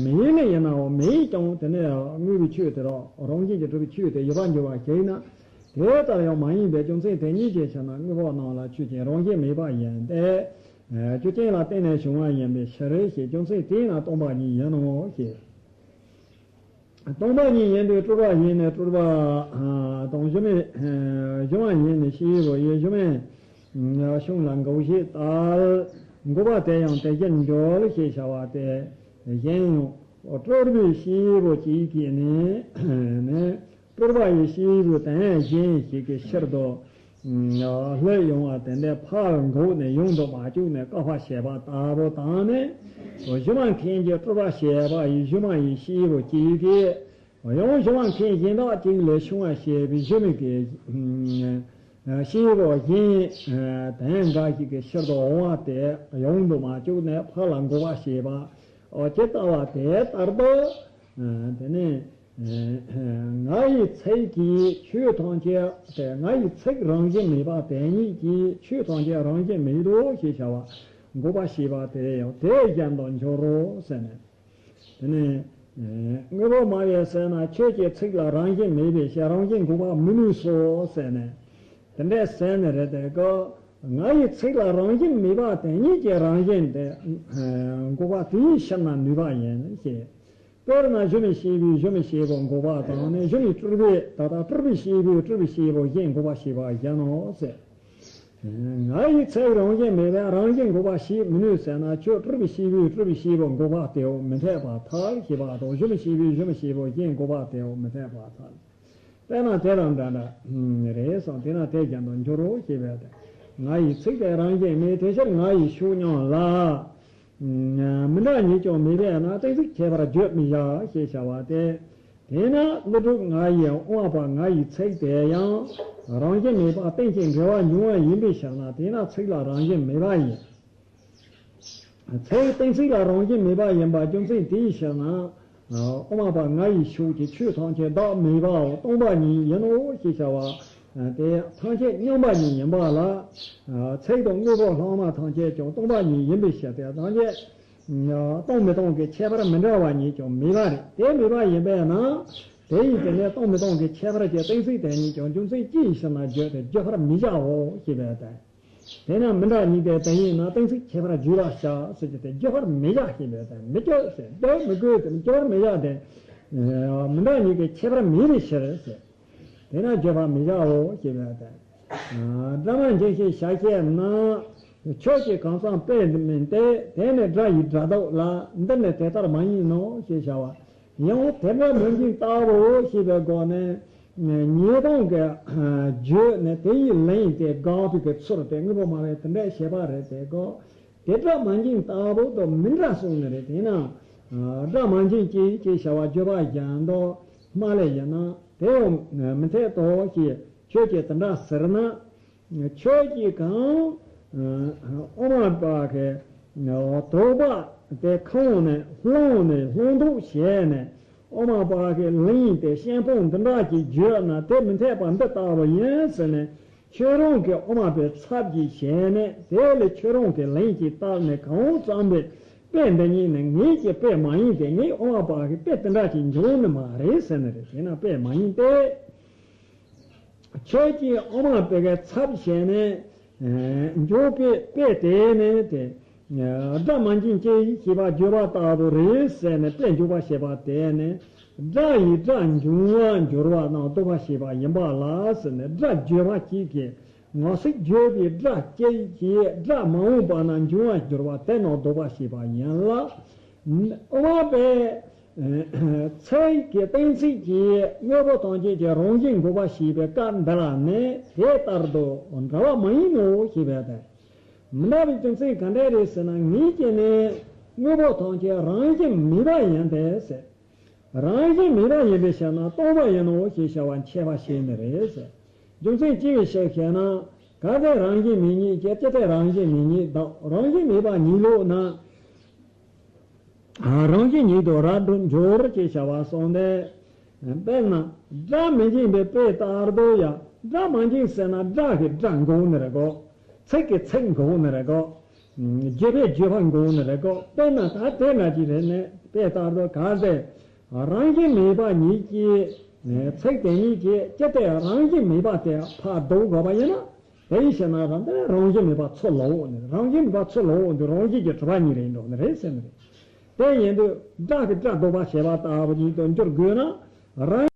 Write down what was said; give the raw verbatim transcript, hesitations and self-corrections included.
མེ་ལས་ཡིན་ནའང་མེ་ཡིས་ཀྱང་དེ་ནས་དངོས་པོའི་ཆོས་དེ་རང་རང་བཞིན་གྱིས་གྲུབ་པའི་ཆོས་དེ་ཡོད་པར་འགྱུར་བ་ཞིག་ཡིན་ན། དེ་ལྟར་ཡང་མ་ཡིན་པའི་རྒྱུ་མཚན་དེ་ཉིད་ཀྱི་ཕྱིར་ན་དངོས་པོ་རྣམས་ལ་ཆོས་ཅན་རང་བཞིན་མེད་པ་ཡིན་ཏེ། རྒྱུ་རྐྱེན་ལ་བརྟེན་ནས་བྱུང་བ་ཡིན་པའི་ཕྱིར་ཞེས། རྒྱུ་མཚན་དེས་ན་སྟོང་པ་ཉིད་ཡིན་ནོ་ཞེས། སྟོང་པ་ཉིད་ཡིན་པས་སྤྲོས་པ་ཡིས་ནི་སྤྲོས་པ་དང་། གཞུ་མའི་གཞུ་མ་ཡིས་ནི་སྐྱེས་བུ་ཡི་གཞུ་མའི་གཞུང་ལ་འགོག་བྱེད་ལྟར་འགོག་པ་དེ་ཡང་དེ་བཞིན་འགྱུར་ཞེས་བྱ་བ་སྟེ། གཞན་ཡང་སྤྲོས་པའི་སྐྱེས་བུ་གཅིག་གིས་ནི་ནི་སྤྲོས་པ་ཡི་སྐྱེས་བུ་དོན་གཞན་ཞིག་གི་ཕྱིར་དུ་ལྷོད་ཡོང་བ་དེ་འདྲའི་ཕར་འགོག་ནས་ཡོང་དུ་མ་བཅུག་ནས་བཀག་པ་བྱེད་པ་ལྟ་བུ་དང་ནི། གཞུ་མ་མཁན་གྱི་སྤྲོས་པ་བྱེད་པ་ཡི་གཞུ་མ་ཡི་སྐྱེས་བུ་གཅིག་གིས། ཡང་གཞུ་མ་མཁན་གཞན་དག་ཅིག་ལས་བྱུང་བ་ཞེས་པའི་གཞུ་མའི་གི་སྐྱེས་བུ་གཞན་དོན་འགའ་ཞིག་གི་ཕྱིར་དུ་འོང་བ་དེ་ཡོང་དུ་མ་བཅུག་ནས་ཕར་ལ་འགོག་པ་བྱེད་པ་ཇི་ལྟ་བ་དེ་ལྟར་དུ། དེ་ནས་ང་ཡི་ཚིག་གིས་ཆོས་ཐམས་ཅད་དེ། ང་ཡི་ཚིག་རང་བཞིན་མེད་པ་དེ་ཉིད་ཀྱིས་ཆོས་ཐམས་ཅད་རང་བཞིན་མེད་དོ་ཞེས་བྱ་བ་འགོག་པ་བྱེད་པ་དེ་ཡང་དེ་བཞིན་དུ་འགྱུར་རོ་ཟེར་ནས། དེ་ནས་དངོས་པོ་སྨྲ་བས་ཟེར་ན་ཁྱོད་ཀྱི་ཚིག་ལ་རང་བཞིན་མེད་པའི་ཕྱིར་རང་བཞིན་འགོག་པ་མི་ནུས་སོ་ཟེར་ནས། དེ་འདྲས་ཟེར་ནས་རེད་དེ་གོ། ང་ཡི་ཚིག་ལ་རང་བཞིན་མེད་པ་དེ་ཉིད་ཀྱི་རང་བཞིན་དེ་འགོག་པ་དེའི་ཕྱིར་ན་ནུས་པ་ཡིན་ཞེས། དཔེར་ན་གཞུ་མའི་སྐྱེས་བུས་གཞུ་མའི་སྐྱེས་བུ་འགོག་པ་དང་ནི། གཞུ་མའི་སྤྲོས་པས་ད་ལྟ་སྤྲོས་པའི་སྐྱེས་བུས་སྤྲོས་པའི་སྐྱེས་བུ་གཞན་འགོག་པ་བྱེད་པ་བཞིན་ནོ་ཟེར། ང་ཡི་ཚིག་རང་བཞིན་མེད་པས་རང་བཞིན་འགོག་པ་བྱེད་མི་ནུས་ཟེར་ན། ཁྱོད་སྤྲོས་པའི་སྐྱེས་བུས་སྤྲོས་པའི་སྐྱེས་བུ་འགོག་པ་དེའོ་མི་འཐད་པར་ཐལ་ཞེས་པ་དང་། གཞུ་མའི་སྐྱེས་བུས་གཞུ་མའི་སྐྱེས་བུ་གཞན་འགོག་པ་དེའོ་མི་འཐད་པར་ཐལ། དཔེར་ན་དེ་དང་འདྲ་འདྲ་རེད་གསུངས། དེས་ན་དེ་བཞིན་དུ་འགྱུར་རོ་ཞེས་པས་ཏེ། ང་ཡི་ཚིག་དེ་རང་བཞིན་མེད། དེ་ཕྱིར་ང་ཡི་ཤུགས་མཉམ་ལ། མི་འདྲ་ཉིད་ཀྱང་མེད་པས་ན་གཏན་ཚིགས་ཁྱད་པར་བརྗོད་མི་བྱ་ཞེས་བྱ་བ་སྟེ། དེས་ན་ཀླུ་སྒྲུབ་ང་ཡི་དབུ་མ་པ་ང་ཡི་ཚིག་དེ་ཡང་རང་བཞིན་མེད་པ་རྟེན་ཅིང་འབྲེལ་བར་འབྱུང་བ་ཡིན་པའི་ཕྱིར་ན། དེས་ན་ཚིག་ལ་རང་བཞིན་མེད་པ་ཡིན། ཚིག་གཏན་ཚིགས་ལ་རང་བཞིན་མེད་པ་ཡིན་པ་རྒྱུ་མཚན་དེའི་ཕྱིར་ན། དབུ་མ་པ་ང་ཡི་ཤུགས་ཀྱིས་ཆོས་ཐམས་ཅད་བདག་མེད་པའོ། སྟོང་པ་ཉིད་ཡིན་ནོ་ཞེས་བྱ་བ་དེ་ཐམས་ཅད་མཉམ་པ་ཉིད་ཡིན་པ་ལ། ཚིག་དང་དངོས་པོ་ལྷག་མ་ཐམས་ཅད་ཀྱང་སྟོང་པ་ཉིད་ཡིན་པའི་ཕྱིར་ཏེ། ཐམས་ཅད་སྟོང་མི་སྟོང་གི་ཁྱད་པར་མི་འདྲ་བ་ཉིད་ཀྱང་མེད་པ་རེད། དེ་མེད་པ་ཡིན་པས་ན། དེ་ཡི་དེ་ནས་སྟོང་མི་སྟོང་གི་ཁྱད་པར་གྱི་གཏན་ཚིགས་དེ་ཉིད་ཀྱང་རྒྱུ་མཚན་ཅི་ཡི་ཕྱིར་ན་བརྗོད་དེ་བརྗོད་པར་མི་བྱའོ་ཞེས་པས་ཏེ། དེས་ན་མི་འདྲ་ཉིད་དེ་དེ་ཡིན་ན་གཏན་ཚིགས་ཁྱད་པར་བརྗོད་པར་བྱ་ཟེར་གྱི་དེ་བརྗོད་པར་མི་བྱ་ཞེས་པས་ཏེ། མི་བརྗོད་ཟེར་བརྗོད་མི་དགོས་ཏེ་བརྗོད་པར་མི་བྱ་སྟེ། མི་འདྲ་ཉིད་ཀྱི་ཁྱད་པར་མེད་པའི་ཕྱིར་ཟེར། དེས་ན་བརྗོད་པར་མི་བྱའོ་ཞེས་པས་ཏེ། སྒྲ་མ་འབྱིན་ཞེས་བྱ་བྱས་ན། ཁྱོད་ཀྱིས་གང་བསམ་དཔེ་མིན་ཏེ། དེ་ནི་སྒྲ་ཡི་སྒྲ་ལྡོག་ལ། འདི་ནི་དེ་ལྟར་མ་ཡིན་ནོ་ཞེས་བྱ་བ། ཡང་དེ་སྒྲ་མ་འབྱིན་ལྟ་བུའོ་ཞེས་པའི་སྒོ་ནས། ཉིས་སྟོང་གི་བརྗོད་ནས་དེ་ཡི་ལན་དེ་དགག་པའི་གི་ཚུལ་དེ་དངོས་པོ་སྨྲ་བས་དེ་འདྲ་བྱས་པ་རེད་དེ་གོ། དེ་སྒྲ་མ་འབྱིན་ལྟ་བུ་དང་མི་འདྲ་གསུངས་ནི་རེད། དེས་ན་སྒྲ་མ་འབྱིན་ཅིག་ཅེས་བྱ་བ་བརྗོད་པ་གཞན་དུ་སྨྲ་ལས་ཡིན་ན་དེ་ཡང་མི་འཐད་དོ་ཞེས་ཁྱོད་ཀྱིས་དེ་འདྲ་ཟེར་ན། ཁྱོད་ཀྱིས་གང་། དབུ་མ་པ་གི་དོགས་པ་དེ་ཁོང་ནས་སློང་ནས་སློང་ལྡོག་བྱས་ནས། དབུ་མ་པ་གི་ལན་དེ་ཤན་སྤོང་འདི་འདྲ་ཅིག་བརྗོད་ན་དེ་མི་འཐད་པ་འདི་ལྟ་བུ་ཡིན་ཟེར་ནས། ཁྱོད་རང་གི་དབུ་མ་པའི་ཚབ་ཅིག་བྱས་ནས་དེ་ལས་ཁྱོད་རང་གི་ལན་ཅིག་བཏབ་ནས། གང་བརྩམས་པའི་དཔེ་འདི་ཉིད་ནི་ངེད་ཀྱི་དཔེ་མ་ཡིན་ཏེ། ངས་དབུ་མ་པ་གི་དཔེ་དེ་འདྲ་ཅིག་འཇོག་ནི་མ་རེད་ཟེར་ནི་རེད། དེས་ན་དཔེ་མ་ཡིན་ཏེ། ཁྱོད་ཀྱིས་དབུ་མ་པའི་གི་ཚབ་བྱས་ནས་འཇོག་པའི་དཔེ་དེ་ནི་དེ། སྒྲ་མ་འབྱིན་ཅིག་ཅེས་པ་བརྗོད་པ་ལྟ་བུ་རེད་ཟེར་ནས་དཔེ་འཇོག་པ་བྱེད་པ་དེ་ནི། སྒྲ་ཡིས་སྒྲ་འབྱུང་བར་འགྱུར་བ་རྣམས་ལྡོག་པར་བྱེད་པ་ཡིན་པ་ལ་ཟེར་ནས། སྒྲ་བརྗོད་པ་གཅིག་གིས་ངག་ཚིག་བརྗོད་པའི་སྒྲ་གཅིག་གིས་སྒྲ་མ་འོངས་པ་ན་འབྱུང་བར་འགྱུར་བ་དེ་རྣམས་ལྡོག་པར་བྱེད་པ་ཡིན་ལ། དབུ་མ་པའི་ཚིག་གི་གཏན་ཚིགས་ཀྱིས་དངོས་པོ་ཐམས་ཅད་ཀྱི་རང་བཞིན་འགོག་པ་ཞེས་པའི་སྐབས་འདི་ལ་ནི་དེ་ལྟར་དུ་འདྲ་བ་མ་ཡིན་ནོ་ཞེས་པས་ཏེ། མི་འདྲ་བའི་རྒྱུ་མཚན་ག་འདྲས་རེད་ཟེར་ན། ངེད་ཀྱི་ནི་དངོས་པོ་ཐམས་ཅད་རང་བཞིན་མེད་པ་ཡིན་ཏེ་ཟེར། རང་བཞིན་མེད་པ་ཡིན་པའི་ཕྱིར་ན་སྟོང་པ་ཡིན་ནོ་ཞེས་བྱ་བ་འཆད་པ་བྱེད་ནི་རེད་ཟེར། རྒྱུ་མཚན་ཅི་ཡིན་ཞེས་བཤད་ན། གལ་ཏེ་རང་བཞིན་མེད་ཉིད་ཀྱི། ཅི་སྟེ་རང་བཞིན་མེད་ཉིད་བདག་རང་བཞིན་མེད་པ་ཉིད་ལོག་ན། རང་བཞིན་ཉིད་དུ་རབ་ཏུ་འགྱུར་ཅེས་བྱ་བ་གསུངས་ཏེ། དཔེར་ན་སྒྲ་མི་འབྱིན་པའི་དཔེ་ལྟར་དུ་ཡང་། སྒྲ་མ་འབྱིན་ཟེར་ན་སྒྲ་གིས་སྒྲ་འགོག་ནི་རེད་གོ། ཚིག་གིས་ཚིག་འགོག་ནི་རེད་གོ། རྒྱུད་པས་བརྗོད་པ་འགོག་ནི་རེད་གོ། དཔེར་ན་ད་དེ་ན་ཅིག་རེད་ནས་དཔེ་ལྟར་དུ་གལ་ཏེ་རང་བཞིན་མེད་པ་ཉིད་ཀྱིས། ཚིག་དེ་ཉིད་ཀྱིས་ཅི་སྟེ་རང་བཞིན་མེད་པ་དེ་ཕར་ལྡོག་དགོས་པ་ཡིན་ན། དེ་ཡིན་ཕྱིར་ན་རང་དེ་རང་བཞིན་མེད་པ་ཚུར་ལྡོག་ནི། རང་བཞིན་མེད་པ་ཚུར་ལྡོག་འདི་རང་བཞིན་གྱིས་གྲུབ་པ་ཉིད་རེད་འགྲོ་ནི་རེད་ཟེར་ནི་རེད། དེ་ཡིན་དུས་སྒྲ་གི་སྒྲ་ལྡོག་པ་བྱས་པ་ལྟ་བུ་ཉིད་དུ་འགྱུར་དགོས་ན། རང་